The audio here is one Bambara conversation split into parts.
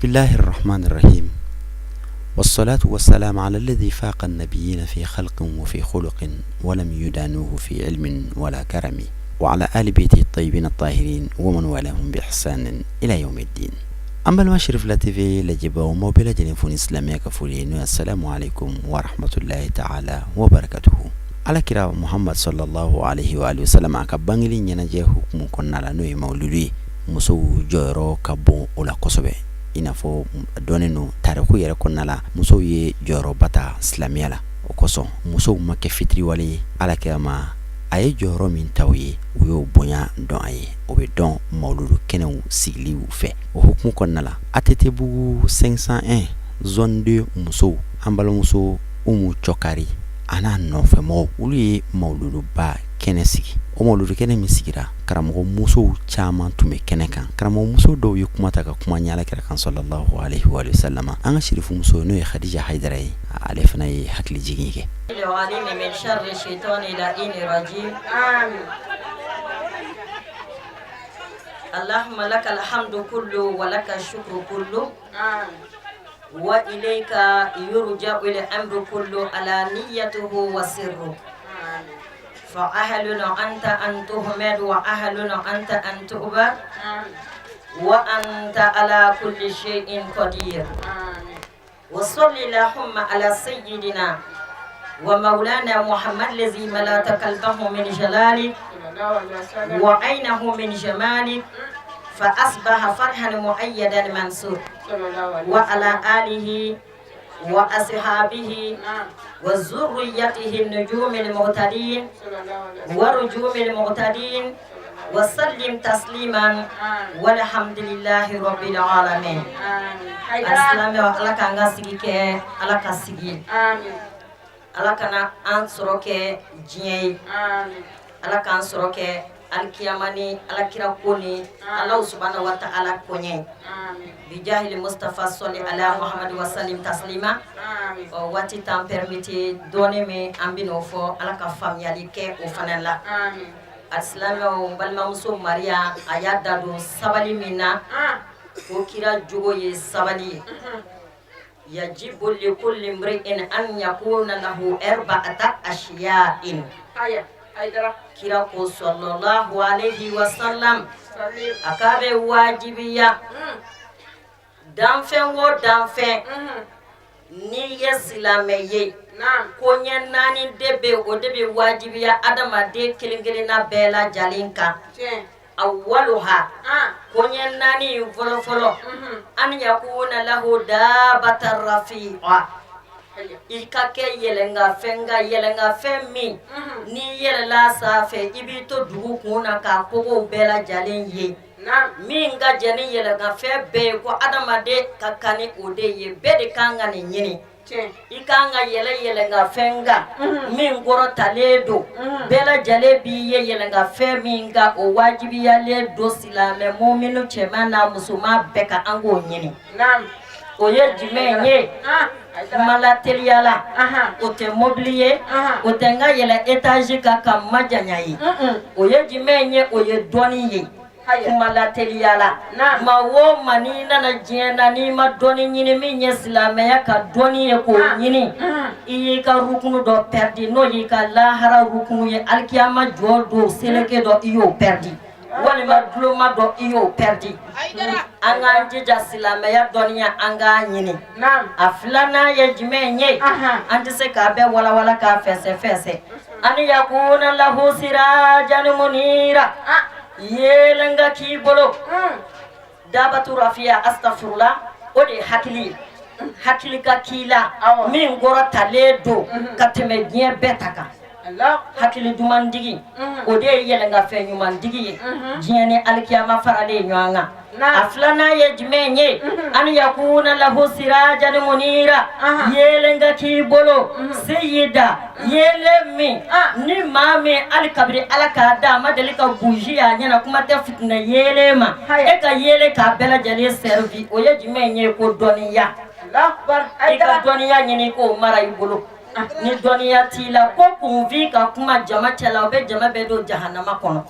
Bismillahi rahmani rahim wassalatu wassalamu ala alladhi faqa nabiyina fi khalqin wa fi khuluqin wa lam yudanuhu fi ilmin wala karami wa ala ali baiti tayyibina tahirin wa man walahum bi ihsanin ila yawmiddin. An balima Cherifla TV lajɛbaaw, n b'aw bɛɛ lajɛlen fo ni silamɛya ka foli ye, n'o ye assalamu alaikum wa rahmatullahi ta'ala wa barakatuhu. Ala kira Muhammad sallallahu alaihi wa alihi wasallam a ka bangeli ɲɛnajɛ hukumu kɔnɔna la, n'o ye mawuludu ye, musow jɔyɔrɔ ka bon o la kosɛbɛ. I n'a fɔ dɔnnen don tariku yɛrɛ kɔnɔna la, musow ye jɔyɔrɔba ta silamɛya la. O kosɔn musow ma kɛ fitiriwale ye ala kira ma. A ye jɔyɔrɔ min ta u ye, u y'o bonya dɔn a ye. O bɛ dɔn mawuludu kɛnɛw sigiliw fɛ. O hukumu kɔnɔna la, ATT bugu 501 zone 2 musow, an balimamuso Umu Cɔkari a n'a nɔfɛmɔgɔw, olu ye mawuluduba kɛnɛ sigi. O mawuludu kɛnɛ min sigira, karamɔgɔ musow caman tun bɛ kɛnɛ kan. Karamɔgɔ muso dɔw ye kuma ta ka kuma ɲɛ ala kira kan sallallahu alaihi wa sallam. An ka sirifu muso, n'o ye Hadija Hayidara ye, ale fana ye hakili jigin kɛ. اللهم لك الحمد كله ولك الشكر كله وإليك يرجع الأمر كله علانيته وسره فأهل أنت أن تحمد وأهل أنت أن تعبد وأنت على كل شيء قدير وصل اللهم على سيدنا ومولانا محمد الذي ملأت قلبه من جلالك وعينه من جمالك فأصبح فرحا مؤيدا منصور وعلى آله وأصحابه وذريته النجوم المعتدين ورجوم المعتدين وسلم تسليما والحمد لله رب العالمين. Alisilamɛw, ala k'an ka sigi kɛ ala ka sigi, ala kana an sɔrɔ kɛ diɲɛ ye, ala k'an sɔrɔ kɛ alikiyama ni alakira ko ni ala subhanahu wa ta'ala koɲɛ bijahili mustafa sɔli ala muhammadu wa salim taslima. Ɔ, waati t'an permettre dɔɔni min an bɛn'o fɔ, ala ka faamuyali kɛ o fana la. Alisilamɛw, n balimamuso Mariya, a y'a da don sabali min na, ko kira jogo ye sabali ye. Yajibu likulli mri'in an yakuna lahu arba'ata ashiya'in. Kira ko sallallahu alaihi wasallam, a k'a bɛ wajibiya danfɛn o danfɛn, n'i ye silamɛ ye, ko ɲɛ naani de bɛ, o de bɛ wajibiya adamaden kelen kelenna bɛɛ lajɛlen kan. Awwaluha, ko ɲɛ naani in fɔlɔ fɔlɔ, an yakuna lahu dabata rafi'a, i ka kɛ yɛlɛngafɛn ka yɛlɛngafɛn min n'i yɛlɛla sanfɛ, i b'i to dugu kun na k'a kogow bɛɛ lajɛlen ye. Min ka jɛ ni yɛlɛngafɛn bɛɛ ye, ko adamaden ka kan ni o de ye, bɛɛ de kan ka nin ɲini. I kan ka yɛlɛ yɛlɛngafɛn kan min kɔrɔtalen don, bɛɛ lajɛlen b'i ye yɛlɛngafɛn min kan. O wajibiyalen don silamɛ muminu cɛman n'a musoman bɛɛ ka an k'o ɲini. O ye jumɛn ye? Kuma la teliya la, o tɛ mobili ye, o tɛ n ka yɛlɛ étage kan ka majanya ye. O ye jumɛn ye? O ye dɔnni ye. Kuma la teliya la, maa o maa n'i nana diɲɛ na, n'i ma dɔnni ɲini min ye silamɛya ka dɔnni ye, k'o ɲini, i y'i ka rukunu dɔ pɛridi, n'o y'i ka lahara rukunu ye, alikiyama jɔ don seleke dɔ, i y'o pɛridi, walima duloma dɔ, i y'o pɛridi. An k'an jija silamɛya dɔnniya, an k'a ɲini. A filanan ye jumɛn ye? An tɛ se k'a bɛɛ walawala k'a fɛsɛ fɛsɛ. An yakuna lahu sirajan munira, yeelen ka k'i bolo. Dabatu rafiya, astafurula, o de ye hakili ye. Hakili ka k'i la min kɔrɔtalen don ka tɛmɛ diɲɛ bɛɛ ta kan. Hakili dumantigi, o de ye yɛlɛngafɛn ɲumantigi ye, diɲɛ ni alikiyama faralen ɲɔgɔn kan. A filanan ye jumɛn ye? An yakuna lahu sirajan munira, yeelen ka k'i bolo seyida, yeelen min ni maa min hali kabiri ala k'a da a ma deli ka buji a ɲɛna, kuma tɛ fitinɛ yeelen ma, e ka yeelen k'a bɛɛ lajɛlen servi. O ye jumɛn ye? Ko dɔnniya. I ka dɔnniya ɲini k'o mara i bolo. Ni dɔnniya t'i la, ko kunfin ka kuma jama cɛla, o bɛ jama bɛɛ don jahanama kɔnɔ.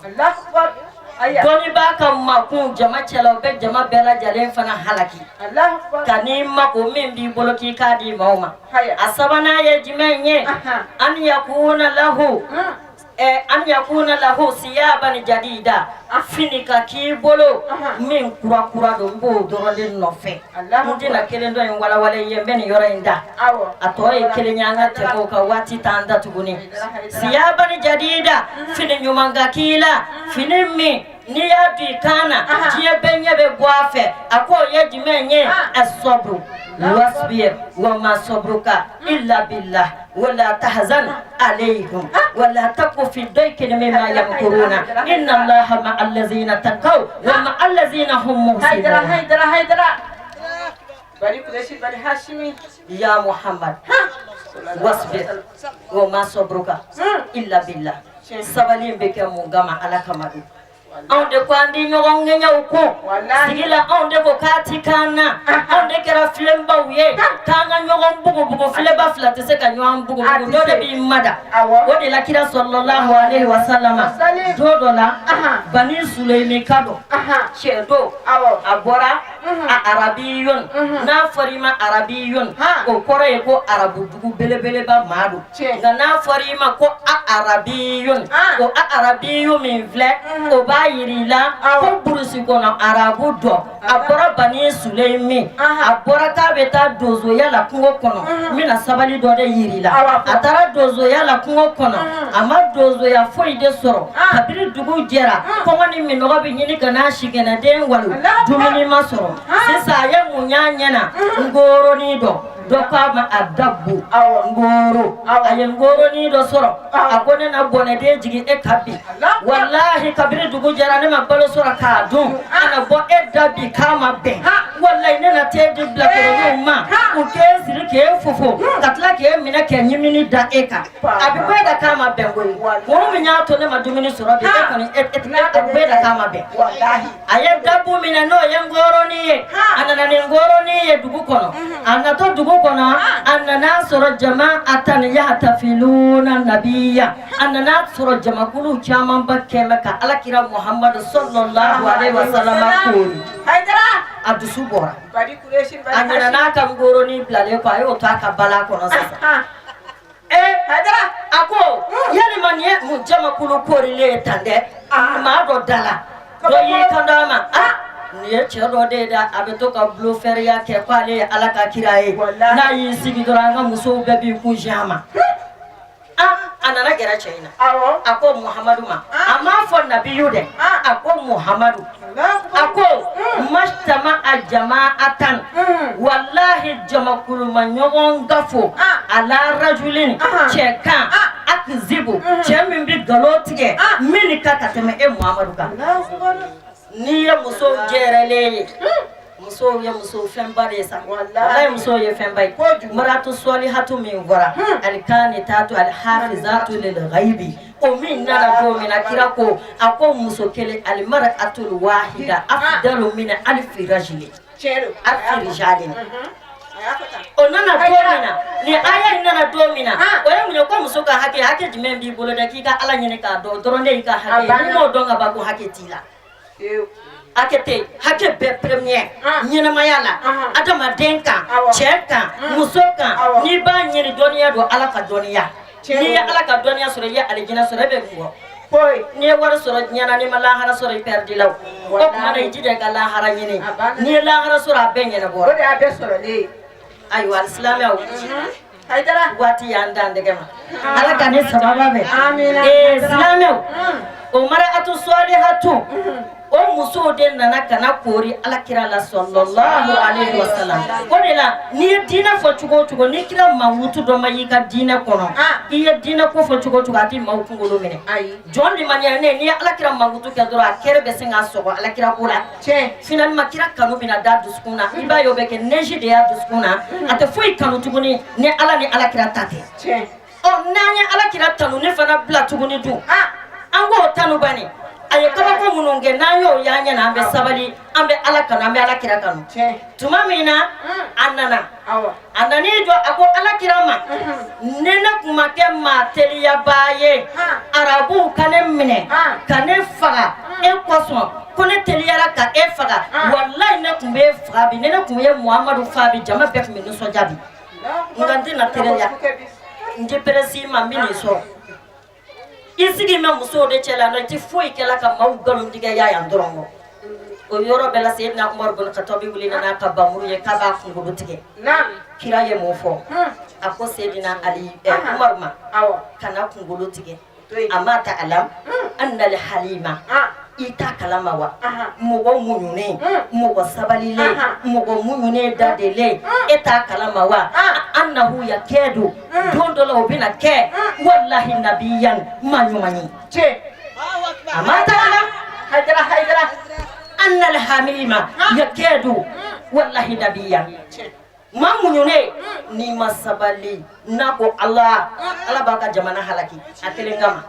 Dɔnnibaa ka makun jama cɛla, o bɛ jama bɛɛ lajɛlen fana halaki. Ka n'i mako min b'i bolo k'i k'a di maaw ma. A sabanan ye jumɛn ye? An yakuna lahu an yakuna lahu siyaban jadida, fini ka k'i bolo min kura kura don. N b'o dɔrɔn de nɔfɛ, n tɛna kelen dɔ in walawala i ye. N bɛ nin yɔrɔ in da, a tɔ ye kelen ye. An ka tɛmɛ o kan, waati t'an da tuguni. Siyaban jadida, fini ɲuman ka k'i la, fini min n'i y'a don i kan na, diɲɛ bɛɛ ɲɛ bɛ bɔ a fɛ. A k'o ye jumɛn ye? Asɔburu wasbir wa ma sabruka illa billah wala tahzan alayhim wala taku fi daykin mimma yamkuruna inna allaha ma'a allazina taqaw wa ma'a allazina hum muhsinun. Haidara, Haidara, Haidara, Bani Kureshi, Bani Hashimi. Ya Muhammad, wasbir wa ma sabruka illa billah. Sabali in bɛ kɛ mun kama? Ala kama don. Anw de ko an di ɲɔgɔn ŋɛɲɛw kun sigi la, anw de ko k'a ti k'an na, anw de kɛra filenbaw ye k'an ka ɲɔgɔn bugubugu. Filenba fila tɛ se ka ɲɔgɔn bugubugu, dɔ de b'i mada. O de la kira sallallahu alaihi wa sallama, don dɔ la, Bani Suleyimi ka dɔ cɛ don, a bɔra a arabiyun. N'a fɔra i ma arabiyun, o kɔrɔ ye ko arabu dugu belebeleba maa don. Nka n'a fɔra i ma ko a arabiyun, o a arabiyun min filɛ, o b'a yira i la ko burusi kɔnɔ arabu dɔ. A bɔra Bani Suleyimi, a bɔra k'a bɛ taa donsoya la kungo kɔnɔ. N bɛna sabali dɔ de yira i la. A taara donsoya la kungo kɔnɔ, a ma donsoya foyi de sɔrɔ. Kabini dugu jɛra, kɔngɔ ni minnɔgɔ bɛ ɲini ka n'a sikɛnɛden walo, dumuni ma sɔrɔ. Sisan a ye mun y'a ɲɛ na? Ngoronin dɔ, dɔ k'a ma a dabu ngoro. A ye ngoronin dɔ sɔrɔ, a ko ne na bɔnɛden jigin e kan bi. Walahi, kabini dugu jɛra, ne ma balo sɔrɔ k'a dun, a na bɔ e da bi k'a ma bɛn. Walahi, ne na t'e di bilakoroninw ma, u k'e siri k'e fofo, ka tila k'e minɛ k'e ɲimini da e kan. A bɛ bɔ e da k'a ma bɛn koyi. Muru min y'a to ne ma dumuni sɔrɔ bi, e kɔni e a bɛ bɔ e da k'a ma bɛn. A ye dabu minɛ, n'o ye ngoronin ye. A nana ni ngoronin ye dugu kɔnɔ. A natɔ dugu kɔnɔ, a nana sɔrɔ jama'atan yahtafiluna nabiya. A nana sɔrɔ jamakulu camanba kɛmɛ ka alakira Muhammadu sallallahu alaihi wasallam koori. A dusu bɔra, a nana n'a ka ngoronin bilalen kɔ, a y'o to a ka bala kɔnɔ sisan. Ee, a ko yalima nin ye mun jamakulu koorilen ye tan dɛ? Maa dɔ da la, dɔ y'i kanto a ma: ah, nin ye cɛ dɔ de ye dɛ, a bɛ to ka bulofɛriya kɛ ko ale ye Ala ka kira ye. N'a y'i sigi dɔrɔn, an ka musow bɛɛ b'i kun sin a ma. Ah, a nana gɛrɛ cɛ in na. A ko Muhamadu ma, a m'a fɔ nabiyu dɛ, a ko Muhamadu, a ko majtama'a jama'atan, walahi jamakulu ma ɲɔgɔn gafo ala rajulin, cɛ kan, akzibu, cɛ min bɛ nkalon tigɛ min kan ka tɛmɛ e Muhamadu kan. N'i ye musow jɛrɛlen ye, musow ye musow fɛnba de ye sa. Walayi, musow ye fɛnba ye. Maratu sɔlihatu min fɔra, alikanitatu alihafizatu lil ghaibi, o min nana don min na, kira ko, a ko muso kelen, alimar'atul wahida afdalu min alfi rajuli, alfi rijali. O nana don min na, ni aya in nana don min na, o ye mun ye? Ko muso ka hakɛ, hakɛ jumɛn b'i bolo dɛ? K'i ka Ala ɲini k'a dɔn dɔrɔn de y'i ka hakɛ ye. N'i m'o dɔn ka ban, ko hakɛ t'i la, hakɛ tɛ yen. Hakɛ bɛɛ premier ɲɛnamaya la, adamaden kan, cɛ kan, muso kan, n'i b'a ɲini, dɔnniya don, Ala ka dɔnniya. N'i ye Ala ka dɔnniya sɔrɔ, i ye alijinɛ sɔrɔ, e bɛ mun kɔ? N'i ye wari sɔrɔ diɲɛ na, n'i ma lahara sɔrɔ, i pɛridi la. O tuma na, i jija i ka lahara ɲini. N'i ye lahara sɔrɔ, a bɛɛ ɲɛnabɔra. O de y'a bɛɛ sɔrɔlen ye. Ayiwa, alisilamɛw, Hayidara, waati y'an dan dɛgɛ ma. Ala ka ne sababa bɛn. Amina. Ee, silamɛw, o mara'atu sɔlihatu, o musow de nana ka na koori alakira la sallallahu alaihi wasallam. O de la, n'i ye diinɛ fɔ cogo o cogo, ni kira mankutu dɔ ma y'i ka diinɛ kɔnɔ, i ye diinɛ ko fɔ cogo o cogo, a tɛ maaw kunkolo minɛ. Jɔn limaniya ne, n'i ye alakira mankutu kɛ dɔrɔn, a kɛrɛ bɛ sin k'a sɔgɔ alakira ko la. Finalement, kira kanu bɛna da dusukun na. I b'a ye, o bɛ kɛ neige de y'a dusukun na, a tɛ foyi kanu tuguni ni Ala ni alakira ta tɛ. Ɔ, n'an ye alakira tanu ne fana bila tuguni dun, an k'o tanu bani. A ye kabako minnu kɛ, n'an y'o y'an ɲɛ na, an bɛ sabali, an bɛ Ala kanu, an bɛ Ala kira kanu. Tuma min na a nana, a nan'i jɔ, a ko Ala kira ma, ni ne tun ma kɛ maa teliyabaa ye, arabuw ka ne minɛ ka ne faga e kosɔn, ko ne teliyara ka e faga, walayi ne tun bɛ e faga bi. Ni ne tun ye Muhamadu faga bi, jama bɛɛ tun bɛ nisɔndiya bi. Nka n tɛna teliya, n tɛ pressé ma, n bɛ nin sɔrɔ. I sigi bɛ musow de cɛ la, i tɛ foyi kɛla ka maaw nkalontigɛya yan dɔrɔn kɔ. O yɔrɔ bɛɛ la, Seyidina Umaru bun Katabi wulila n'a ka bamuru ye k'a b'a kunkolo tigɛ. Kira ye mun fɔ? A ko Seyidina Ali Umaru ma, kana kunkolo tigɛ. Ama ta'alam annal halima, i t'a kalama wa, mɔgɔ muɲunen, mɔgɔ sabalilen, mɔgɔ muɲunen dadelen, e t'a kalama wa, annahu yakadu, don dɔ la o bɛna kɛ walahi nabiyan, maa ɲuman ye. Ama ta'alam Haidara, Haidara. Annal hamima yakadu wallahi nabiyan, maa muɲunen, n'i ma sabali, n'a ko Ala, Ala b'a ka jamana halaki a kelen kama.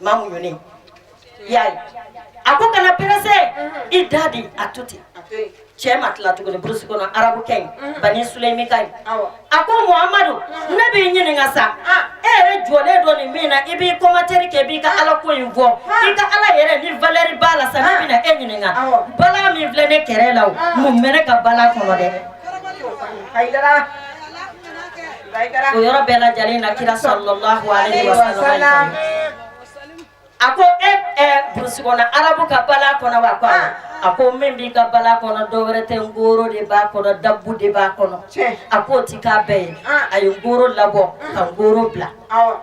Maa muɲunen, y'a ye, a ko kana pressé, i da di a to ten. Cɛ ma tila tuguni, burusi kɔnɔ arabukɛ in, Bani Suleyimi ka ɲi. A ko Muhamadu, ne b'i ɲininka sa, e yɛrɛ jɔlen don nin min na, i b'i commentaire kɛ, i b'i ka ala ko in fɔ, i ka ala yɛrɛ ni valeur b'a la sa, ne bɛna e ɲininka, bala min filɛ ne kɛrɛ la, o mun bɛ ne ka bala kɔnɔ dɛ? Haidara, Haidara. O yɔrɔ bɛɛ lajɛlen na, kira sallallahu alaihi wa sallam a ko e burusi kɔnɔ arabu ka bala kɔnɔ wa? Ko awɔ. A ko min b'i ka bala kɔnɔ, dɔ wɛrɛ tɛ, ngoro de b'a kɔnɔ, dabu de b'a kɔnɔ. A k'o ti k'a bɛɛ ye. A ye ngoro labɔ ka ngoro bila.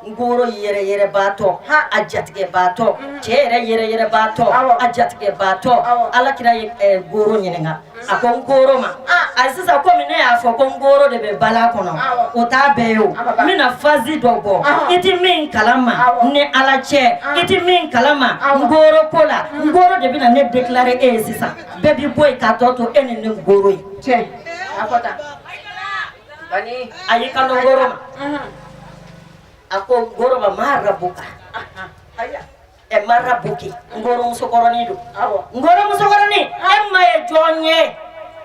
Ngoro yɛrɛ yɛrɛbaatɔ, a jatigɛbaatɔ, cɛ yɛrɛ yɛrɛ yɛrɛbaatɔ, a jatigɛbaatɔ. Alakira ye ngoro ɲininka, a ko ngoro ma, ayi sisan, komi ne y'a fɔ ko ngoro de bɛ bala kɔnɔ, o t'a bɛɛ ye, o n bɛna phase dɔ bɔ, i ti min kalama ni Ala cɛ, i ti min kalama ngoro ko la, ngoro de bɛna ne déclarer e ye sisan. Bɛɛ bi bɔ yen k'a tɔ to e ni ne ngoro ye. Tiɲɛ, a fɔ tan bani. A y'i kanto ngoro ma, a ko ngoro ma, ma rabuka ɛ ma rabuki. Ngoro musokɔrɔnin don. Ngoro musokɔrɔnin, e ma ye jɔn ye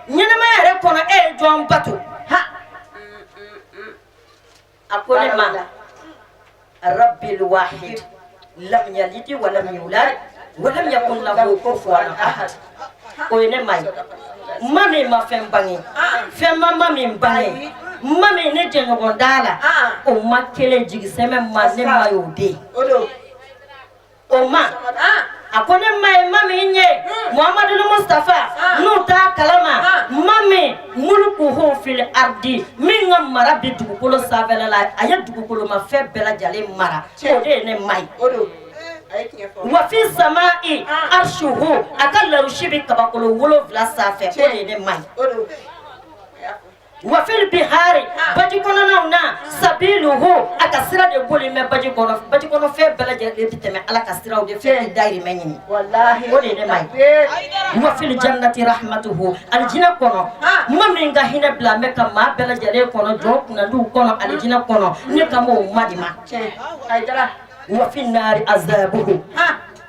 ɲɛnɛmaya yɛrɛ kɔnɔ? E ye jɔn bato? A ko ne ma rabbil wahid, lam yalidi wa lam yulad wa lam yakun lahu kufuwan ahad. O ye ne ma ye, ma min ma fɛn bange, fɛn ma ma min bange, ma min ne jɛɲɔgɔn t'a la, o ma kelen jigi sɛmɛ ma, ne ma y'o den. O ma a ko ne ma ye ma min ye Muhamadu Mustafa, n'u t'a kalama, ma min mulukuhu fil ardi, min ka mara bi dugukolo sanfɛla la, a ye dugukolo ma fɛn bɛɛ lajɛlen mara, o de ye ne ma ye. Wa fi samai arshuhu, a ka larusi bi kabakolo 7 sanfɛ, o de ye ne ma ye. Wa fil bihari, baji kɔnɔnaw na, sabiluhu, a ka sira de boli bɛ baji kɔnɔ, baji kɔnɔ fɛn bɛɛ lajɛlen bɛ tɛmɛ Ala ka siraw de fɛ, k'i dayirimɛ ɲini, o de ye ne ma ye. Wa fil jannati rahmatuhu, alijinɛ kɔnɔ, ma min ka hinɛ bila bɛ ka maa bɛɛ lajɛlen kɔnɔ, jɔn kunnandiw kɔnɔ alijinɛ kɔnɔ, ne ka m'o ma de ma. Wa fi nari azabuhu,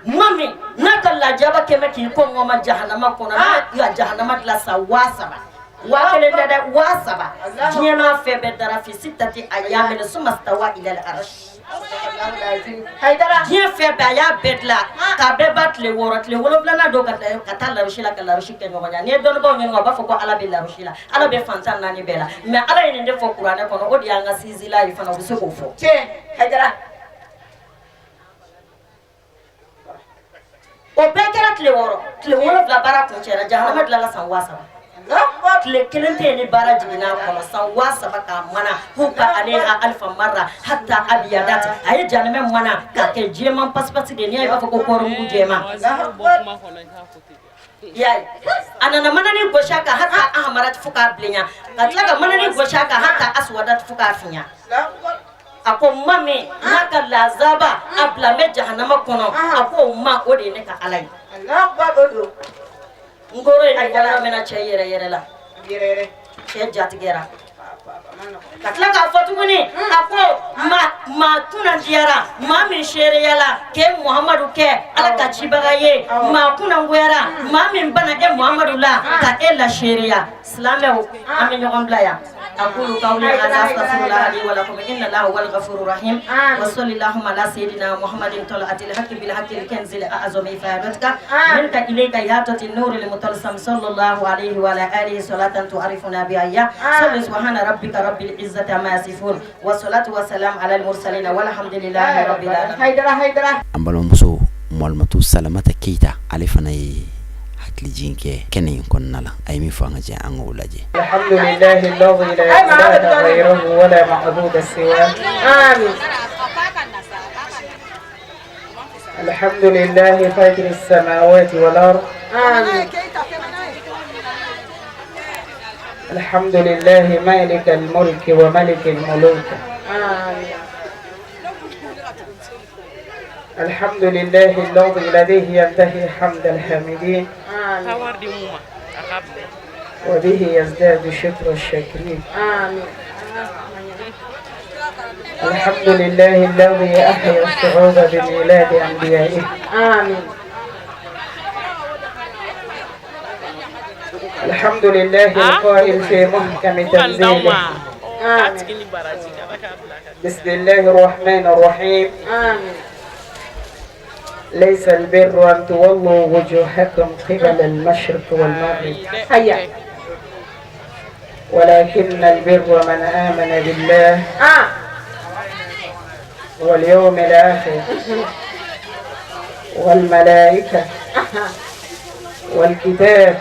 ma min n'a ka lajaba kɛmɛ k'i kɔngɔ ma jahanama kɔnɔ, n'a ka jahanama dilan san 3000, 1000 tɛ dɛ, 3000, diɲɛ n'a fɛn bɛɛ dara fi sitati ayamin suma stawa ilal arsh. Diɲɛ fɛn bɛɛ, a y'a bɛɛ dilan k'a bɛɛ ba tile 6, tile 7nan don ka taa larusi la, ka larusi kɛ ɲɔgɔn ɲɛ. N'i ye dɔnnibaaw ɲininka, u b'a fɔ ko Ala bɛ larusi la, Ala bɛ fantan naani bɛɛ la, mais Ala ye nin de fɔ kuranɛ kɔnɔ, o de y'an ka sinzila ye fana, u bɛ se k'o fɔ. O bɛɛ kɛra tile 6, tile 7 baara kun cɛra. Jahanama dilanla san 3000, tile kelen tɛ yen ni baara jiginna a kɔnɔ. San 3000 k'a mana huka aleha alifa marra hatta abiyadat. A ye jahanama mana k'a kɛ jɛman pasipasi de ye, n'i y'a ye i b'a fɔ ko kɔɔrimugu jɛman. I y'a ye, a nana manani gosi a kan hatta ahamarat, fo k'a bilenya, ka tila ka manani gosi a kan hatta aswadat, fo k'a finya. A ko ma min n'a ka lazaba a bila bɛ jahanama kɔnɔ, a ko o ma, o de ye ne ka Ala ye. N kɔrɔ ye nin yɔrɔ min na, cɛ yɛrɛ yɛrɛ la, cɛ jatigɛra. Ka tila k'a fɔ tuguni, a ko maa kunnadiyara maa min seereyala k'e Muhamadu kɛ Ala ka cibaga ye, maa kunnagoyara maa min bana e Muhamadu la ka e la seereya. Silamɛw, an bɛ ɲɔgɔn bila yan. أقول قولي هذا أستغفر الله لي ولكم إن الله هو الغفور الرحيم وصلى اللهم على سيدنا محمد طلعة الحق بالحق الكنز الأعظم إفادتك منك إليك يا النور المطلسم صلى الله عليه وعلى آله صلاة تعرفنا بها. صل سبحان ربك رب العزة عما يصفون والصلاة والسلام على المرسلين والحمد لله رب العالمين. Haidara, Haidara. An balimamuso Malimatu Salamata Keyita, ale fana ye hakilijigin kɛ kɛnɛ in kɔnɔna la. A ye min fɔ, an ka jɛ an k'o lajɛ. الحمد لله الذي لا إله غيره ولا معبود سواه. آمين. الحمد لله فاطر السماوات والأرض. آمين. الحمد لله مالك الملك وملك الملوك. آمين. الحمد لله الذي لديه ينتهي حمد الحامدين. آمين. وبه يزداد شكر الشاكرين. آمين. الحمد لله الذي أحيا الشعوب بميلاد أنبيائه. آمين. الحمد لله القائل في محكم تنزيله: آمين. بسم الله الرحمن الرحيم. آمين. ليس البر أن تولوا وجوهكم قبل المشرق والمغرب، هيا. ولكن البر من آمن بالله واليوم الآخر والملائكة والكتاب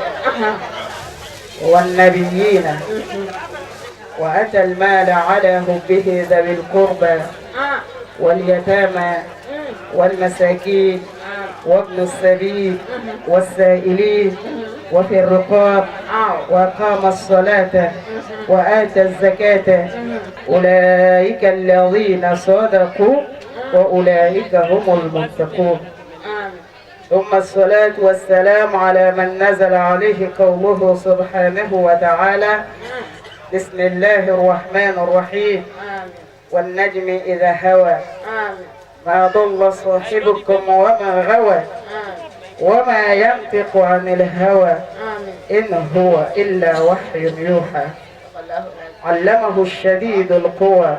والنبيين وأتى المال على حبه ذوي القربى واليتامى والمساكين وابن السبيل والسائلين وفي الرقاب وأقام الصلاة وآتى الزكاة، أولئك الذين صدقوا وأولئك هم المتقون. ثم الصلاة والسلام على من نزل عليه قوله سبحانه وتعالى: بسم الله الرحمن الرحيم، والنجم إذا هوى، ما ضل صاحبكم وما غوى، وما ينطق عن الهوى، إن هو إلا وحي يوحى، علمه الشديد القوى،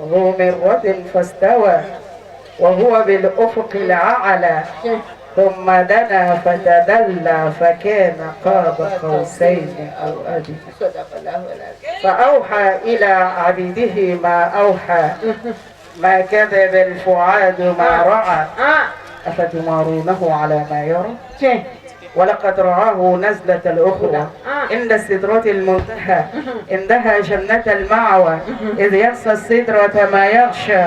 ذو مرة فاستوى، وهو بالأفق الأعلى، ثم دنا فتدلى فكان قاب قوسين أو أدنى، فأوحى إلى عبده ما أوحى، ما كذب الفؤاد ما رأى، أفتمارونه على ما يرى، ولقد رآه نزلة الأخرى عند السدرة المنتهى، عندها جنة المأوى، إذ يغشى السدرة ما يغشى،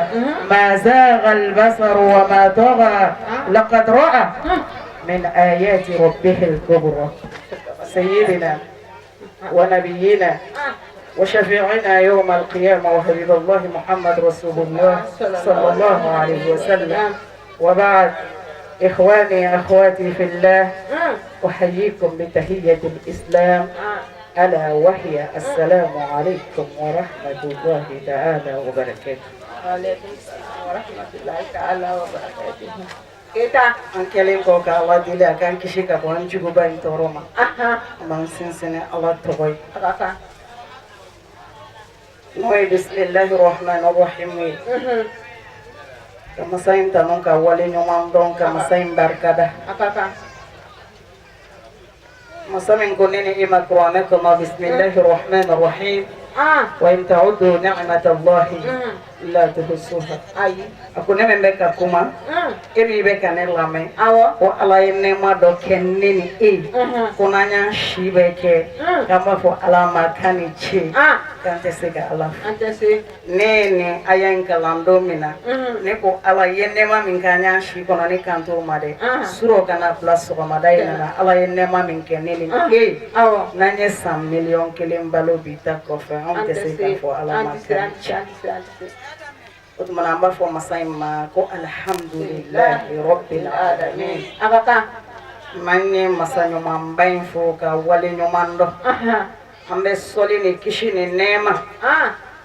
ما زاغ البصر وما طغى، لقد رأى من آيات ربه الكبرى. سيدنا ونبينا وشفيعنا يوم القيامة وحبيب الله محمد رسول الله صلى الله عليه وسلم. وبعد، إخواني أخواتي في الله، أحييكم بتحية الإسلام، ألا وهي السلام عليكم ورحمة الله تعالى وبركاته. وعليكم السلام ورحمة الله تعالى وبركاته. Keyita. An kɛlen kɔ ka Ala deli a k'an kisi ka bɔ an juguba in tɔɔrɔ ma, an b'an sinsin Ala tɔgɔ ye, A ka kan. n'o ye bisimilahi rahmani rahim ye, ka masa in tanu, ka wale ɲuman dɔn, ka masa in barikada. A ka kan. Masa min ko ne ni e ma kuranɛ kɔnɔ: bisimilahi rahmani rahim, وإن تعدوا نعمة الله لا تحصوها. Ayi. A ko ne min bɛ ka kuma, e min bɛ ka ne lamɛn, ko Ala ye nɛɛma dɔ kɛ ne ni e ye, ko n'an y'an si bɛɛ kɛ k'an b'a fɔ Ala ma k'a ni ce, k'an tɛ se ka Ala fo. An tɛ se. Ne ye nin aya in kalan don min na, ne ko Ala ye nɛɛma min kɛ an y'an si kɔnɔ, ne kan t'o ma dɛ. Surɔ kana bila sɔgɔmada in na, Ala ye nɛɛma min kɛ ne ni e ye, n'an ye san 1,000,000 balo bi ta kɔfɛ, anw tɛ se k'a fɔ Ala ma k'a ni ce. An tɛ se, an tɛ se. O tuma na an b'a fɔ masa in ma ko alhamdulilahi rabbil alamin. A ka kan. M'an ye masa ɲumanba in fo ka wale ɲuman dɔn. An bɛ sɔli ni kisi ni nɛɛma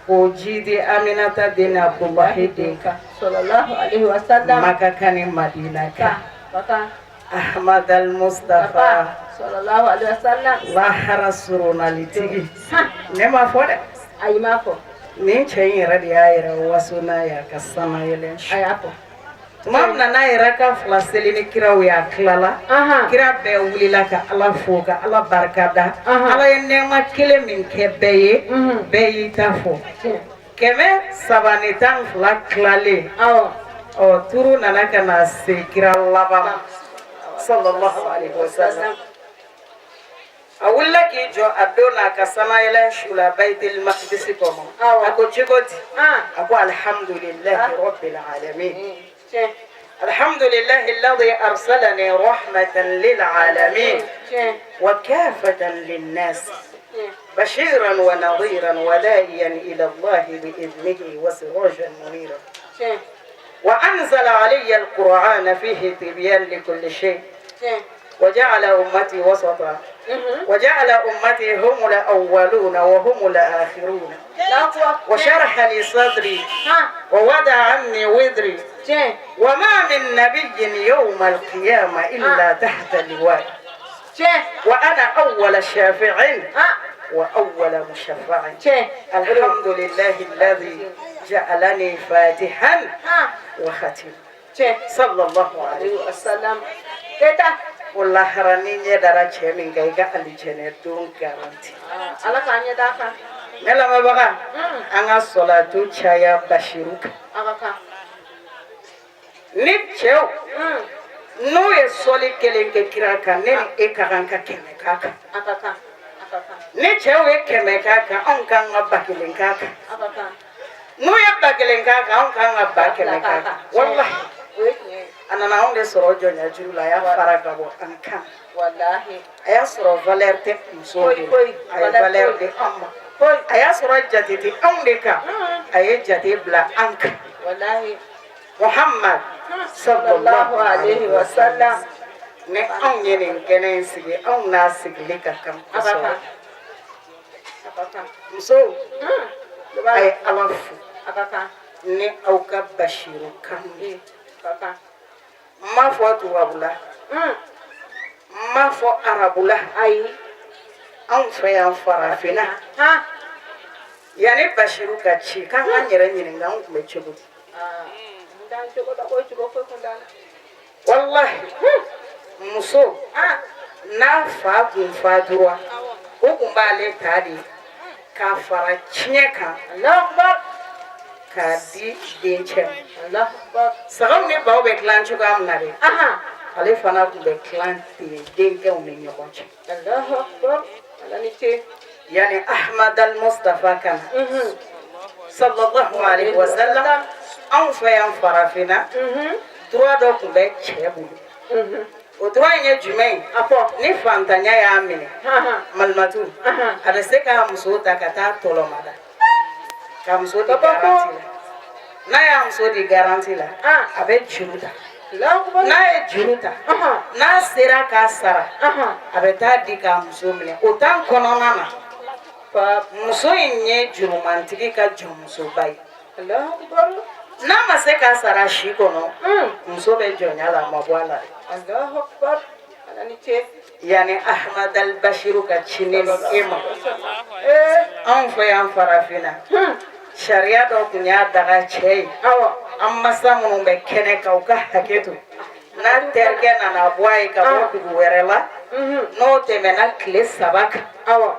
k'o jidi Aminata den ni Abudulahi den kan. Sallallahu alaihi wasallam. Maka kan ni Madina kan. Baka. Ahmad al Mustafa. Sallallahu alaihi wasallam. Lahara surunalitigi. Ne ma fɔ dɛ. Ayi ma fɔ. Nin cɛ in yɛrɛ de y'a yɛrɛ waso n'a ye a ka sanayɛlɛn. A y'a fɔ. Tuma min na n'a yɛrɛ ka fila seli ni kiraw ye a tilala. Kira bɛɛ wulila ka Ala fo ka Ala barika da. Ala ye nɛɛma kelen min kɛ bɛɛ ye. Bɛɛ y'i ta fɔ. 312 tilalen. Ɔ turu nana ka na se kira laban ma. Sallallahu alaihi wasallam. A wulila k'i jɔ a don n'a ka sanayɛlɛn su la Bayitil Makidisi kɔnɔ. A ko cogo di? A ko alhamdulilahi rabbil alamin. Alhamdulilahi alladhi arsalani rahmatan lil alamin wa kafatan linnas bashiran wa nadhiran wa da'iyan ila Allah bi idnihi wa sirajan munira. Wa anzala alayya alqur'ana fihi tibyan likulli shay. وجعل أمتي وسطا وجعل أمتي هم الأولون وهم الآخرون وشرح لي صدري ووضع عني وزري وما من نبي يوم القيامة إلا تحت لواء وأنا أول شافع وأول مشفع. الحمد لله الذي جعلني فاتحا وختيما. صلى الله عليه وسلم. O lahara ni ɲɛ dara cɛ min kan i ka alijɛnɛ don garanti. Ala k'an ɲɛ d'a kan. Ne lamɛnbaga, an ka sɔlatu caya Basiru kan. Ni cɛw n'u ye sɔli kelen kɛ kira kan, ne ni e ka kan ka 100 k'a kan. Ni cɛw ye 100 k'a kan, anw kan ka 1000 k'a kan. N'u ye 1000 k'a kan, anw kan ka 100,000 k'a kan. Walahi. A nana anw de sɔrɔ jɔnya juru la, a y'a fara ka bɔ an kan. A y'a sɔrɔ valeur tɛ musow de la, a ye valeur di an ma. A y'a sɔrɔ jate tɛ anw de kan, a ye jate bila an kan. Muhammad sallallahu alaihi wa sallam. Ni anw ye nin kɛnɛ in sigi, anw n'a sigili ka kan kosɛbɛ. Musow, a ye Ala fo ni aw ka Basiru kan ye. N m'a fɔ tubabu la, n m'a fɔ arabu la, ayi, anw fɛ yan farafinna, yanni Basiru ka ci k'an k'an yɛrɛ ɲininka anw tun bɛ cogo di. Walahi, muso n'a fa kun fatura, o kun b'ale ta de k'a fara tiɲɛ kan k'a di dencɛ ma. Sagaw ni baw bɛ tilan cogoya min na dɛ, ale fana tun bɛ tilan ten denkɛw ni ɲɔgɔn cɛ. Yanni Ahmad al Mustafa ka na sallallahu alaihi wa sallam, anw fɛ yan farafinna, droit dɔ tun bɛ cɛ bolo. O droit in ye jumɛn ye? Ni fantanya y'a minɛ, malimatu, a bɛ se k'a muso ta ka taa tɔlɔmada, ka muso di garanti la. N'a y'a muso di garanti la, a bɛ juru ta. N'a ye juru ta, n'a sera k'a sara, a bɛ taa di k'a muso minɛ. O temps kɔnɔna na, muso in ye jurumantigi ka jɔnmusoba ye. N'a ma se k'a sara si kɔnɔ, muso bɛ jɔnya la, a ma bɔ a la dɛ. Yanni Ahmad al Bashiru ka ci ne ni e ma, anw fɛ yan farafinna, sariya dɔ tun y'a daga cɛ ye. An masa minnu bɛ kɛnɛ kan, u ka hakɛ to. N'a terikɛ nana bɔ a ye ka bɔ dugu wɛrɛ la, n'o tɛmɛna tile 3 kan,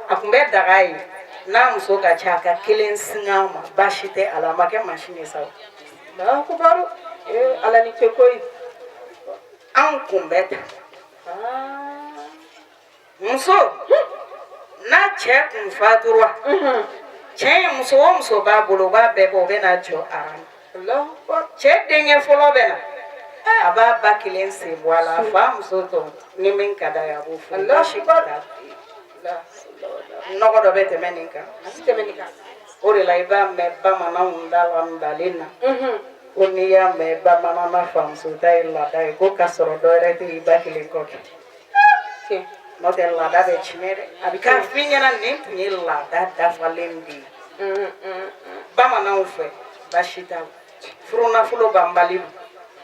a tun bɛ daga ye. N'a muso ka ca, a ka kelen singa ma, baasi tɛ a la, a ma kɛ mansin ye sa. Ala ni ce koyi. Anw kun bɛ ta. Muso n'a cɛ kun fatura, cɛ ye muso o muso b'a bolo, o b'a bɛɛ bɔ, o bɛ na jɔ aran. Cɛ denkɛ fɔlɔ bɛ na, a b'a ba kelen sen bɔ a la, a fa muso tɔ ni min ka d'a ye a b'o furu, baasi t'a la. Nɔgɔ dɔ bɛ tɛmɛ nin kan. O de la i b'a mɛn bamananw da la ntalen na, ko n'i y'a mɛn bamanan na famuso ta ye laada ye, ko k'a sɔrɔ dɔ wɛrɛ tɛ i ba kelen kɔ kɛ. N'o tɛ laada bɛ tiɲɛ dɛ. A bɛ k'a f'i ɲɛna nin tun ye laada dafalen de ye. Bamananw fɛ baasi t'a la, furunafolo banbali don.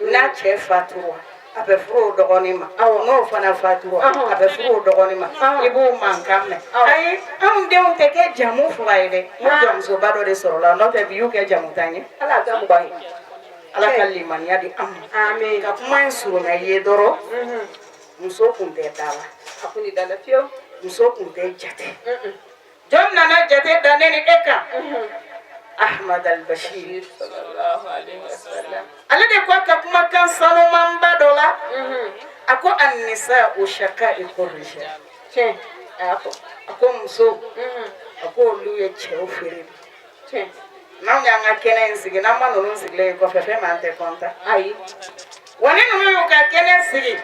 N'a cɛ fatura, a bɛ furu o dɔgɔnin ma. N'o fana fatura, a bɛ furu o dɔgɔnin ma. I b'o mankan mɛn. Ayi, anw denw tɛ kɛ jamu fila ye dɛ. N ko jamusoba dɔ de sɔrɔla, n'o tɛ bi y'u kɛ jamu tan ye. Ala ka mugan ye. Ala ka limaniya di an ma. Amin. Ka kuma in surunya i ye dɔrɔn, muso kun tɛ da la. A kun ti da la fiyewu. Muso kun tɛ jate. Jɔn nana jate da ne ni e kan? Ahmad al-Bashir. Sallallahu alaihi wasallam. Ale de ko a ka kumakan sanumanba dɔ la, a ko an-nisa'u shaqa'iqu rijal. Tiɲɛ, a y'a fɔ. A ko muso, a ko olu ye cɛw feere de. Tiɲɛ. N'anw y'an ka kɛnɛ in sigi, n'an ma ninnu sigilen ye kɔfɛ, fɛn min an tɛ kɔntan. Ayi. Wa ni ninnu y'u ka kɛnɛ sigi,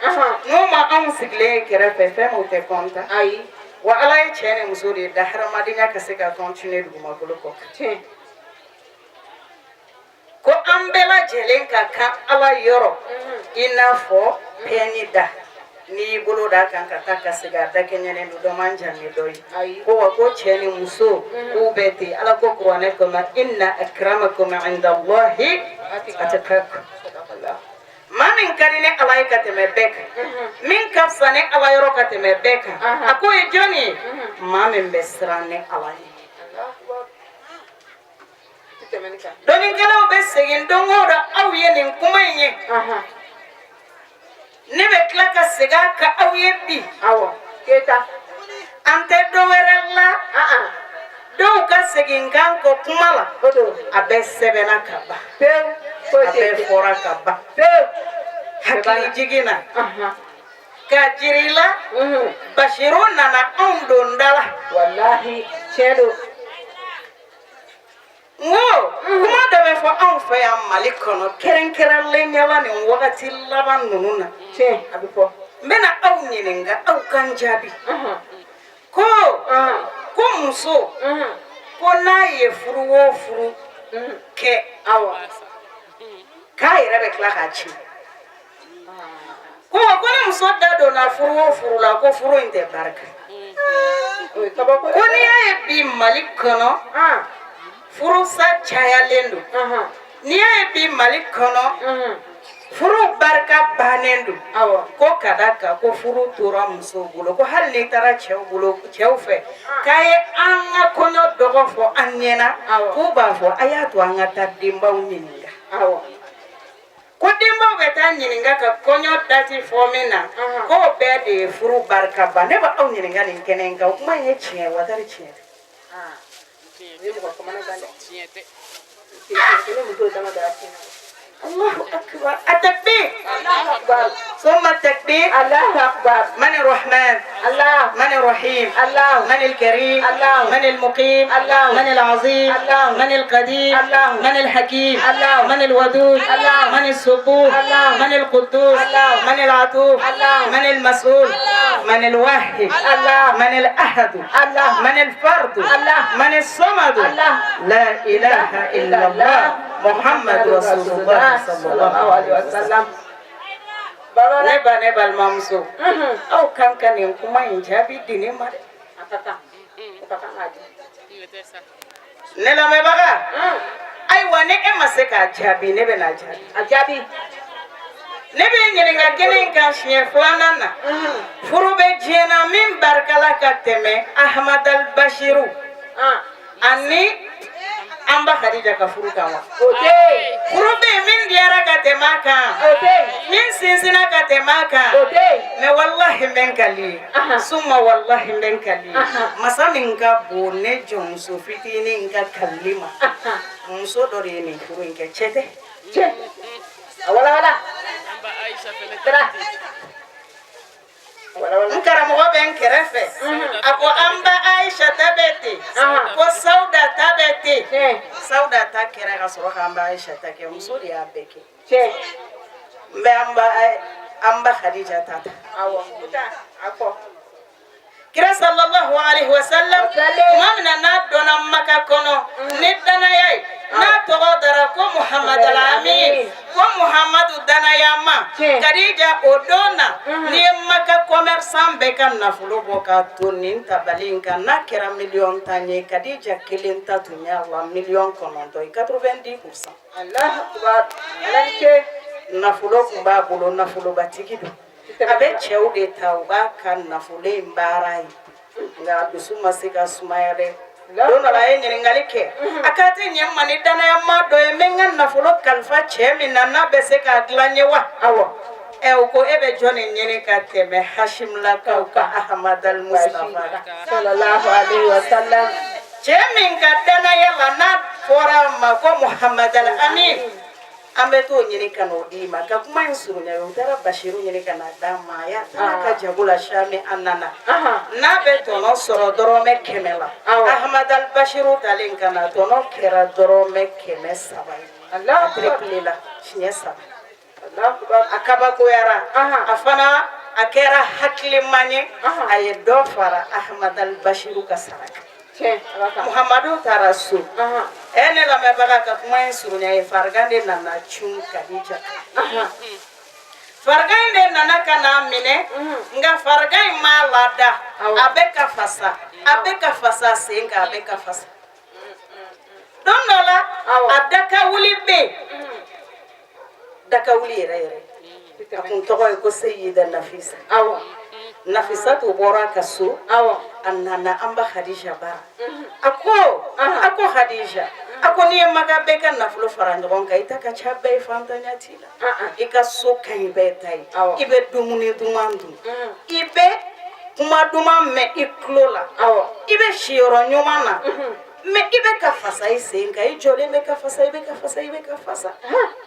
n'u ma anw sigilen ye kɛrɛfɛ, fɛn min u tɛ kɔntan. Ayi. Wa Ala ye cɛ ni muso de da hadamadenya ka se ka continuer dugumakolo kɔ kan. Tiɲɛ. Ko an bɛɛ lajɛlen ka kan Ala yɔrɔ, i n'a fɔ pɛni da, n'i y'i bolo d'a kan ka taa ka segin, a da kɛɲɛnen don, dɔ man jan ni dɔ ye. Ayi. Ko wa ko cɛ ni muso k'u bɛɛ ten. Ala ko kuranɛ kɔnɔ, inna akramakum inda Allahi atqakum. Maa min ka di ne Ala ye ka tɛmɛ bɛɛ kan, min ka fisa ne Ala yɔrɔ ka tɛmɛ bɛɛ kan, a k'o ye jɔn ye? Maa min bɛ siran ne Ala ye. Dɔnnikɛlaw bɛ segin don o don aw ye nin kuma in ye. Ne bɛ tila ka segin a kan aw ye bi. Awɔ, Keyita. An tɛ dɔ wɛrɛ la, dɔw ka segin kan kɔ kuma la. O don. A bɛɛ sɛbɛnna ka ban. Pewu. A bɛɛ fɔra ka ban. Pewu. Hakili jigin na k'a jira i la, Basiru nana anw don da la. Walahi, tiɲɛ don. N ko kuma dɔ bɛ fɔ anw fɛ yan Mali kɔnɔ, kɛrɛnkɛrɛnlenya la nin wagati laban ninnu na. Tiɲɛ, a bɛ fɔ. N bɛna aw ɲininka, aw kan jaabi. Ko ko muso, ko n'a ye furu o furu kɛ, k'a yɛrɛ bɛ tila k'a ci. Ko wa ko ni muso da donna furu o furu la, ko furu in tɛ barika. Ko n'i y'a ye bi Mali kɔnɔ furusa cayalen don, n'i y'a ye bi Mali kɔnɔ furu barika bannen don, ko ka da kan ko furu tora musow bolo, ko hali n'i taara cɛw bolo, cɛw fɛ k'a ye an ka kɔɲɔ dɔgɔ fɔ an ɲɛna, k'u b'a fɔ a y'a to an ka taa denbaw ɲininka. Ko denbaw bɛ taa ɲininka ka kɔɲɔ dati fɔ min na, k'o bɛɛ de ye furu barika ban. Ne b'aw ɲininka nin kɛnɛ in kan, o kuma in ye tiɲɛ ye wa tari tiɲɛ tɛ? الله أكبر. التكبير. الله أكبر. ثم التكبير. الله أكبر. من الرحمن؟ الله. من الرحيم؟ الله. من الكريم؟ الله. من المقيم؟ الله. من العظيم؟ الله. من القدير؟ الله. من الحكيم؟ الله. من الودود؟ الله. من السبوح؟ الله. من القدوس؟ الله. من العطوف؟ الله. من المسؤول؟ الله. من الواحد؟ الله. من الأحد؟ الله. من الفرد؟ الله. من الصمد؟ الله. لا إله إلا الله محمد رسول الله صلى الله عليه وسلم. Ne ba, ne balimamuso, aw kan ka nin kuma in jaabi di ne ma dɛ. A ka kan, o ka kan k'a di. Ne lamɛnbaga, ayiwa, ni e ma se k'a jaabi, ne bɛ n'a jaabi. A jaabi. Ne bɛ ɲininka kelen kan siɲɛ filanan na. Furu bɛ diɲɛ na min barikala ka tɛmɛ Ahmad al-Bashiru ani an ba Khadija ka furu kan wa? O tɛ yen. Furu bɛ yen min diyara ka tɛmɛ a kan? O tɛ yen. Min sinsinna ka tɛmɛ a kan? O tɛ yen. Mɛ walahi n bɛ n kali ye, suma walahi n bɛ n kali ye, masa min ka bon ne jɔnmuso fitinin ka kalili ma, muso dɔ de ye nin furu in kɛ, cɛ tɛ. Tiɲɛ. A walawala. Tara. N karamɔgɔ bɛ n kɛrɛfɛ, a ko an ba Aisha ta bɛ ten, ko Sawuda ta bɛ ten. Sawuda ta kɛra ka sɔrɔ k'an ba Aisha ta kɛ, muso de y'a bɛɛ kɛ. N bɛ an ba Khadija ta ta. Awɔ. A fɔ. Kira sallallahu alaihi wa sallam, tuma min na n'a donna Maka kɔnɔ ni danaya ye, n'a tɔgɔ dara ko Muhamad al-Amin, Ko Muhammadu danayama Kadija o don na n'i ye Maka commerçant bɛɛ ka nafolo bɔ k'a to nin tabali in kan n'a kɛra miliyɔn 10 ye Kadija kelen ta tun y'a la miliyɔn 9 ye 90%. Allahu akbar, Ala ni ce. Nafolo tun b'a bolo, nafolobatigi don, a bɛ cɛw de ta u b'a ka nafolo in baara ye, nka a dusu ma se ka sumaya dɛ. Don dɔ la a ye ɲininkali kɛ, a k'a tɛ ɲɛ n ma ni danayama dɔ ye, n bɛ n ka nafolo kalifa cɛ min na n'a bɛ se k'a dilan n ye wa? Awɔ. Ɛ, o ko e bɛ jɔn de ɲini ka tɛmɛ Hashimlakaw ka Ahamadal Mustafa kan? Sallallahu alaihi wa sallam. Cɛ min ka danaya la n'a fɔra a ma ko Muhamad al Amin, an bɛ t'o ɲini ka n'o d'i ma. Ka kuma in surunya, u taara Basiru ɲini ka na d'a ma. A y'a taara ka jago la Sami, a nana n'a bɛ tɔnɔ sɔrɔ dɔrɔmɛ 100 la, Ahamad al Basiru talen ka na, tɔnɔ kɛra dɔrɔmɛ 300 ye. Allahu a akbar. Triplé la siɲɛ saba. Allahu akbar. A kabakoyara, a fana a kɛra hakiliman ye, a ye dɔ fara Ahamad al Basiru ka sara kan. Tiɲɛ, Ala ka. Muhamadu taara so. Ɛ, ne lamɛnbaga, ka kuma in surunya ye, farigan de nana cun Kadija kan. Farigan in de nana ka n'a minɛ, nka farigan in m'a lada. A bɛ ka fasa, a bɛ ka fasa sen kan, a bɛ ka fasa. Don dɔ la, a daka wuli bɛ yen, daka wuli yɛrɛ yɛrɛ, a kun tɔgɔ ye ko Seyida Nafisa. Nafisatu bɔra a ka so, a nana an ba Hadija bara. A ko Hadija, a ko n'i ye Maga bɛɛ ka nafolo fara ɲɔgɔn kan, i ta ka ca bɛɛ ye, fantanya t'i la, i ka so ka ɲi bɛɛ ta ye, i bɛ dumuni duman dun, i bɛ kuma duman mɛn i tulo la, i bɛ siyɔrɔ ɲuman na, mɛ i bɛ ka fasa i sen kan, i jɔlen bɛ ka fasa, i bɛ ka fasa, i bɛ ka fasa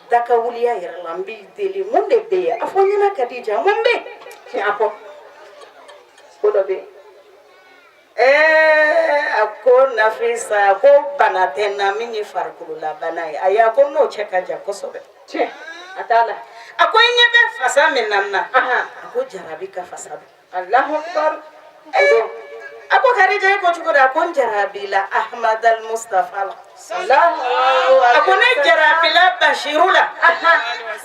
daka wuliya yɛrɛ la. N b'i deli, mun de bɛ yen? A fɔ n ɲɛna, Kadija, mun bɛ yen? Tiɲɛ, a fɔ. Ko dɔ bɛ yen. Ɛɛ, a ko Nafisa, ko bana tɛ n na min ye farikololabana ye. Ayi, a ko n'o cɛ ka jan kosɛbɛ. Tiɲɛ, a t'a la. A ko i ɲɛ bɛ fasa min na n na, a ko jarabi ka fasa don. Allahu akbar. A ko Kadija, e ko cogo di? A ko n jarabila Ahmad al Mustafa la. Allahu. A ko ne jarabila Bashiru la,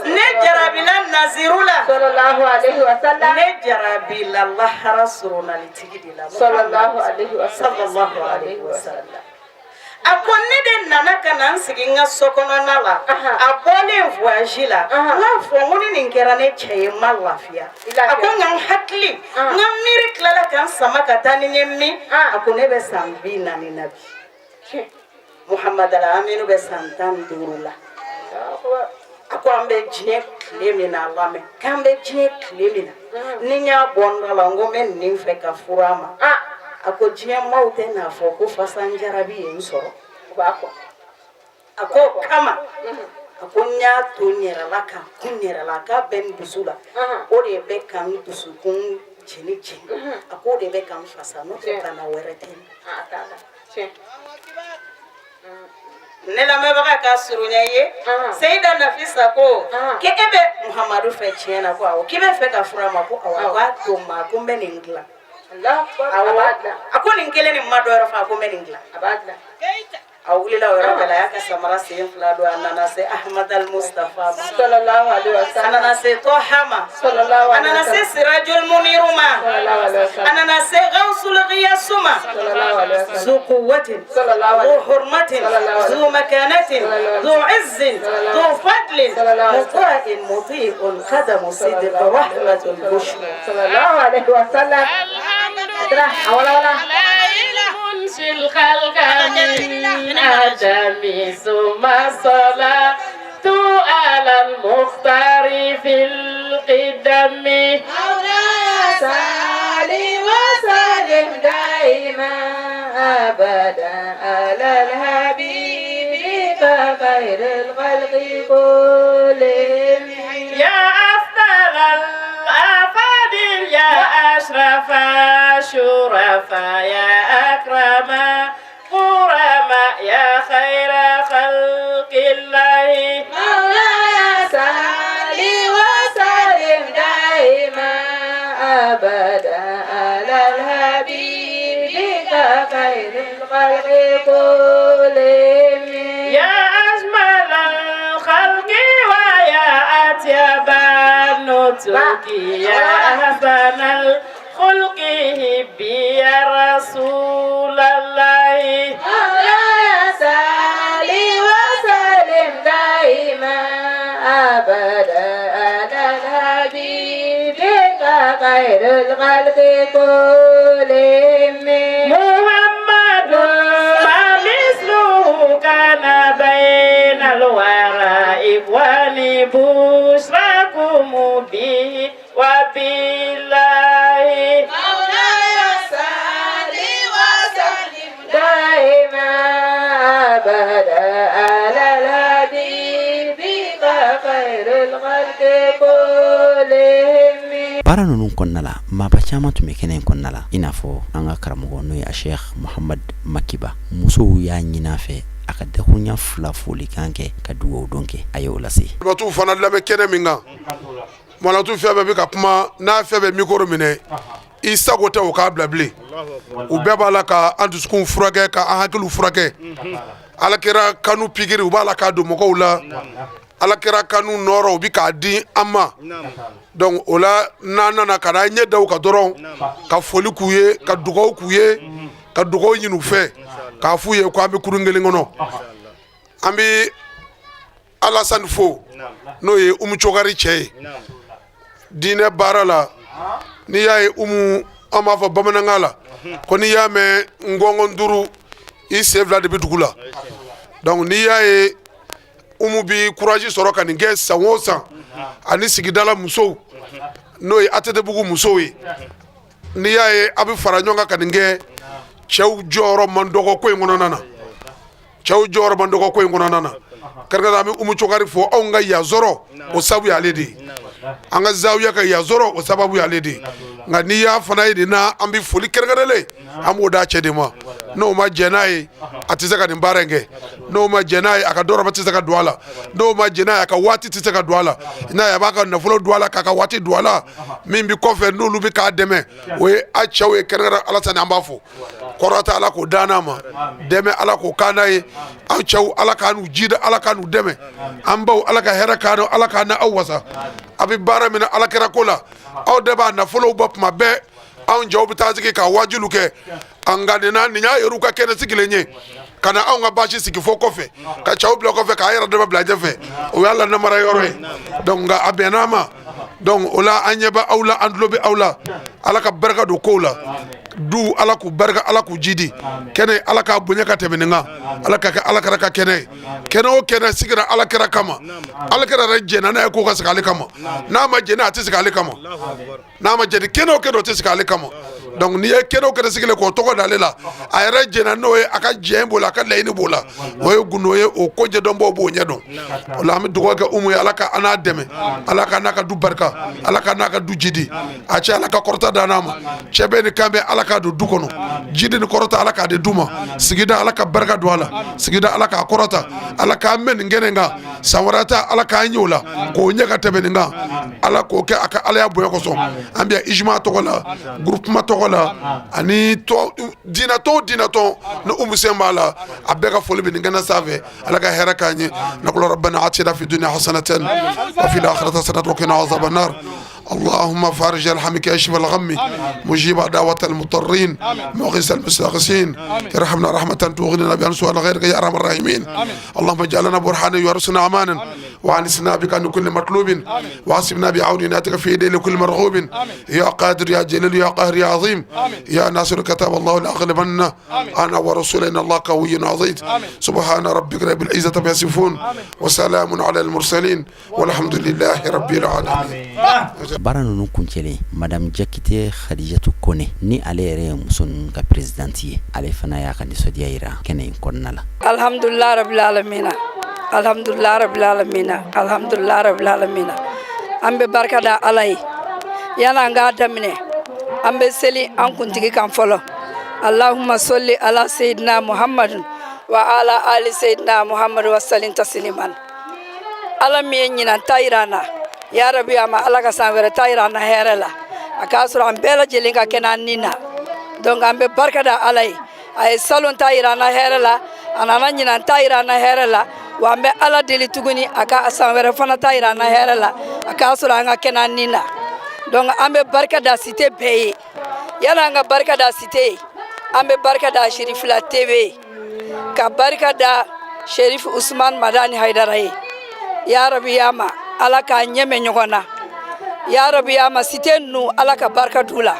ne jarabila Naziru la, Sallallahu alaihi wa sallam. Ne jarabila lahara surunalitigi de la. Sallallahu alaihi wa sallam. Sallallahu alaihi wa sallam. A ko ne de nana ka na n sigi n ka so kɔnɔna la, a bɔlen voyage la, n k'a fɔ n ko ni nin kɛra ne cɛ ye, n ma lafiya. A ko nka n hakili, n ka miiri tilala ka n sama ka taa ni n ye min. A ko ne bɛ san 40 na bi, Muhamad al Aminu bɛ san 15 la. A ko an bɛ diɲɛ tile min na, a lamɛn k'an bɛ diɲɛ tile min na, ni n y'a bɔ n da la n ko n bɛ nin fɛ ka furu a ma, a ko diɲɛ maaw tɛ n'a fɔ ko fasanjarabi ye n sɔrɔ. U b'a fɔ. A ko o kama, a ko n y'a to n yɛrɛ la ka kun n yɛrɛ la k'a bɛ n dusu la, o de bɛ ka n dusukun jeni jeni, a ko o de bɛ ka n fasa, n'o tɛ bana wɛrɛ tɛ n na. A t'a la. Tiɲɛ. Ne lamɛnbaga, ka surunya ye, Seyida Nafisa ko k'e bɛ Muhamadu fɛ tiɲɛ na? Ko awɔ. K'i bɛ fɛ ka furu a ma? Ko awɔ. A ko a to n ma, ko n bɛ nin dilan. Allahu akbar. A Awɔ. b'a dilan. A ko nin kelen nin ma dɔ wɛrɛ fɔ, a ko n bɛ nin dilan. A b'a dilan. A wulila o yɔrɔ bɛɛ la, a y'a ka samara sen fila don, a nana se Ahmad al Mustafa ma, Sallallahu alaihi wa a sallam. nana se Tɔha ma, Sallallahu a alaihi nana wa se sallam. Sirajul Muniru ma, Sallallahu alaihi wa a sallam. nana se Gawsul Ghiyasu ma. Sallallahu alaihi wa sallam. ذو قوة، صلى الله ذو عليه حرمة، صلى الله عليه ذو مكانة، صلى الله ذو عز، ذو فضل، صلى الله عليه مطاع مطيع، قدم صدق، رحمة البشرى. Sallallahu alaihi wa sallam. Tara, a wala wala. منشي الخلق من آدم ثم الصلاة على المختار في القدم. مولاي صل وسلم دائما أبدا على الحبيب خير الخلق كلهم. يا أفضل الأفاضل، يا أشرف الشرفاء، يا أكرم كرماء، يا خير خلق الله. مولاي صل وسلم دائما أبدا على الحبيب خير الخلق كلهم. يا أجمل الخلق ويا النسك يا أحسن الخلق هبي يا رسول الله. مولاي صل وسلم دائما أبدا على الحبيب خير الخلق كلهم. محمد ما مثله كان بين الورى ولبشراكم به وبالله. مولاي صل وسلم دائما أبدا على الحبيب خير الخلق كلهم. Baara ninnu kɔnɔna la, maaba caman tun bɛ kɛnɛ in kɔnɔna la, i n'a fɔ an ka karamɔgɔ, n'o ye a Sheikh Muhamad Makiba. Musow y'a ɲini a fɛ a ka dakurunya fila folikan kɛ ka dugawu don kɛ, a y'o lase. Batu fana lamɛn kɛnɛ min kan, manatu fɛn bɛɛ bɛ ka kuma n'a fɛn bɛɛ micro minɛ, i sago tɛ o k'a bila bilen. U bɛɛ b'a la ka an dusukun furakɛ, ka an hakiliw furakɛ. Alakira kanu pikiri, u b'a la k'a don mɔgɔw la. Alakira kanu nɔrɔ, u bi k'a di an ma. Donc o la, n'an nana ka na ɲɛ da u kan dɔrɔn, ka foli k'u ye, ka dugawu k'u ye, ka dugawu ɲini u fɛ, k'a f'u ye ko an bɛ kurun kelen kɔnɔ. An bɛ Alasani fo, n'o ye Umu Cokari cɛ ye diinɛ baara la. N'i y'a ye Umu, an b'a fɔ bamanankan la ko n'i y'a mɛn ngɔngɔn duuru, i sen fila de bɛ dugu la. Donc n'i y'a ye Umu bi courage sɔrɔ ka nin kɛ san o san, ani sigidala musow, n'o ye ATT-bugu musow ye, n'i y'a ye a bɛ fara ɲɔgɔn kan ka nin kɛ, cɛw jɔyɔrɔ man dɔgɔ ko in kɔnɔna na. Cɛw jɔyɔrɔ man dɔgɔ ko in kɔnɔna na. Kɛrɛnkɛrɛn, an bɛ Umu Cokari fo. Anw ka yazɔrɔ, o sababu y'ale de ye. An ka zawiya ka yazɔrɔ, o sababu y'ale de ye. Nka n'i y'a fana ye nin na, an bɛ foli kɛrɛnkɛrɛnlen, an b'o d'a cɛ de ma. N'o ma jɛn n'a ye, a tɛ se ka nin baara in kɛ. N'o ma jɛn n'a ye, a ka dɔrɔmɛ tɛ se ka don a la. N'o ma jɛn n'a ye, a ka waati tɛ se ka don a la. N'a ye, a b'a ka nafolo don a la, k'a ka waati don a la. Min bɛ kɔfɛ, n'olu bɛ k'a dɛmɛ, o ye a cɛw ye. Kɛrɛnkɛrɛn, Alasani, an b'a fo. Kɔrɔta, Ala k'o d'an n'a ma. Dɛmɛ, Ala k'o k'an n'a ye. Aw cɛw, Ala k'an n'u jida, Ala k'an n'u dɛmɛ. An baw, Ala ka hɛrɛ k'an n'aw, Ala k'an n'aw wasa. A bɛ baara min na Ala kɛra ko la, aw de b'a nafolow bɔ tuma bɛɛ. Anw cɛw bɛ taa sigi ka wajilu kɛ. Nka nin na, nin y'a yɛrɛw ka kɛnɛ sigilen ye ka na anw ka baasi sigi fo kɔfɛ, ka cɛw bila kɔfɛ, k'a yɛrɛ dama bila ɲɛfɛ. O y'a la namara yɔrɔ ye. Donc nka a bɛnna ma. Donc o la, an ɲɛ bɛ aw la, an tulo bɛ aw la. Ala ka barika don kow la. Du, Ala k'u barika, Ala k'u jidi. Kɛnɛ, Ala k'a bonya ka tɛmɛ nin kan. Ala ka kɛ Ala kɛra ka kɛnɛ ye. Kɛnɛ o kɛnɛ sigira Ala kɛra kama, Ala kɛra yɛrɛ jɛnna n'a ye k'o ka sigi ale kama. N'a ma jɛnɛ, a tɛ sigi ale kama. N'a ma jɛni, kɛnɛ o kɛnɛ, o tɛ sigi ale kama. Donc n'i ye kɛnɛ o kɛnɛ sigilen k'o tɔgɔ d'ale la, a yɛrɛ jɛnna n'o ye, a ka jɛn b'o la, a ka laɲini b'o la, o ye gundo ye. O ko ɲɛdɔnbaw b'o ɲɛdɔn. O la, an bɛ dugawu kɛ Umu ye. Ala ka an n'a dɛmɛ, Ala ka n'a ka du barika, Ala ka n'a ka du jidi. A cɛ, Ala ka kɔrɔta d'an n'a ma. Cɛ bɛɛ ni kan bɛɛ, Ala k'a don du kɔnɔ. Jidi ni kɔrɔta, Ala k'a di du ma. Sigida, Ala ka barika don a la. Sigida, Ala k'a kɔrɔta. Ala k'an mɛn nin kɛnɛ kan. San wɛrɛ ta, Ala k'an ɲɛ o la k'o ɲɛ ka tɛmɛ nin kan. Ala k'o kɛ a ka Alaya bonya kosɔn. An bɛ ijima tɔgɔ la, groupement tɔgɔ la, ani diinɛtɔn o diinɛtɔn ni Umu sen b'a la, a bɛɛ ka foli bɛ nin kɛnɛ sanfɛ. Ala ka hɛrɛ k'an ye. نقول ربنا آتنا في الدنيا حسنة وفي الآخرة حسنة وقنا عذاب النار. اللهم فارج الهم، كاشف الغم، مجيب دعوة المضطرين، مغيث المستغيثين، ارحمنا رحمة تغنينا بها عن سؤال غيرك يا أرحم الراحمين. اللهم اجعلنا برهانا يورثنا أمانا، وأنسنا بك عن كل مطلوب، وعصمنا بعون عنايتك في يدي لكل مرغوب، يا قادر يا جليل يا قاهر يا عظيم يا ناصر. كتب الله لأغلبن أنا ورسولي، إن الله قوي عزيز. سبحان ربك رب العزة عما يصفون، وسلام على المرسلين، والحمد لله رب العالمين. Baara ninnu kuncɛlen, Madame Jakite Khadijatu Kone, ni ale yɛrɛ ye muso ninnu ka présidente ye, ale fana y'a ka nisɔndiya yira kɛnɛ in kɔnɔna la. Alhamdulillah rabbil alamina, alhamdulillah rabbil alamina, alhamdulillah rabbil alamina. An bɛ barika da Ala ye. Yan'an k'a daminɛ, an bɛ seli an kuntigi kan fɔlɔ. اللهم صل على سيدنا محمد وعلى آل سيدنا محمد وسلم تسليما. Ala min ye ɲinan ta yira an na, ya rabi, a ma Ala ka san wɛrɛ ta yira an na hɛrɛ la, a k'a sɔrɔ an bɛɛ lajɛlen ka kɛnɛ an ni na. Donc an bɛ barika da Ala ye. A ye salon ta yira an na hɛrɛ la, a nana ɲinan ta yira an na hɛrɛ la. Wa an bɛ Ala deli tuguni a ka san wɛrɛ fana ta yira an na hɛrɛ la, a k'a sɔrɔ an ka kɛnɛ nin na. Donc an bɛ barika da cité bɛɛ ye. Yanni an ka barika da cité ye, an bɛ barika da Cherifila TV ye, ka barika da Cherif Usman Madani Haidara ye. Ya rabi ya ma, Ala k'a ɲɛmɛ ɲɔgɔn na. Ya rabi ya ma, cité ninnu, Ala ka barika d'u la.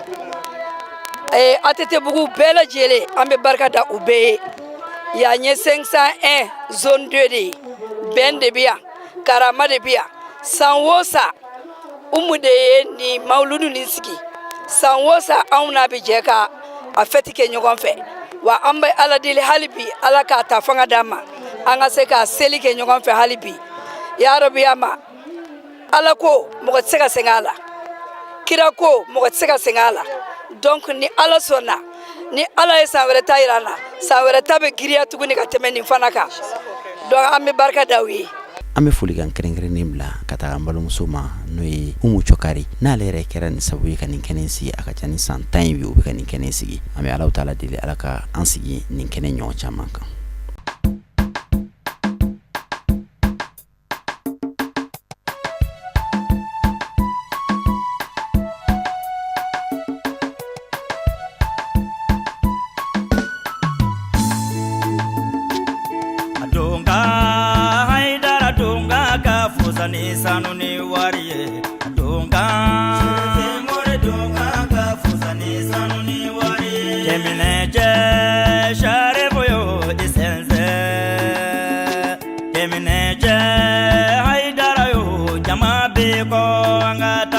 ATT bugu bɛɛ lajɛlen, an bɛ barika da u bɛɛ ye. Yan ye 501 zone 2 de ye. Bɛn de bɛ yan, karama de bɛ yan. San o san, Umu de ye nin mawuludu nin sigi. San o san, anw n'a bɛ jɛ ka a fɛti kɛ ɲɔgɔn fɛ. Wa an bɛ Ala deli hali bi, Ala k'a ta fanga d'an ma, an ka se ka seli kɛ ɲɔgɔn fɛ hali bi. Ya rabi ya ma, Ala ko mɔgɔ tɛ se ka sɛgɛn a la, kira ko mɔgɔ tɛ se ka sɛgɛn a la. Donc ni Ala sɔnna, ni Ala ye san wɛrɛ ta yira an na, san wɛrɛ ta bɛ giriya tuguni ka tɛmɛ nin fana kan. Donc an bɛ barika da u ye. An bɛ folikan kɛrɛnkɛrɛnnen bila ka taga an balimamuso ma, n'o ye Umu Cɔkari, n'ale yɛrɛ kɛra nin sababu ye ka nin kɛnɛ sigi. A ka ca ni san 10 ye bi u bɛ ka nin kɛnɛ sigi. An bɛ Ala taala deli, Ala ka an sigi nin kɛnɛ ɲɔgɔn caman kan. Haidara donga ka fusa ni sanu ni wari ye. Donga donga ka fusa ni sanu ni wari ye. Cɛminɛ cɛ sarifu yo i sɛnsɛn. Cɛminɛ cɛ Haidara yo, jama bɛ kɔ an ka taa.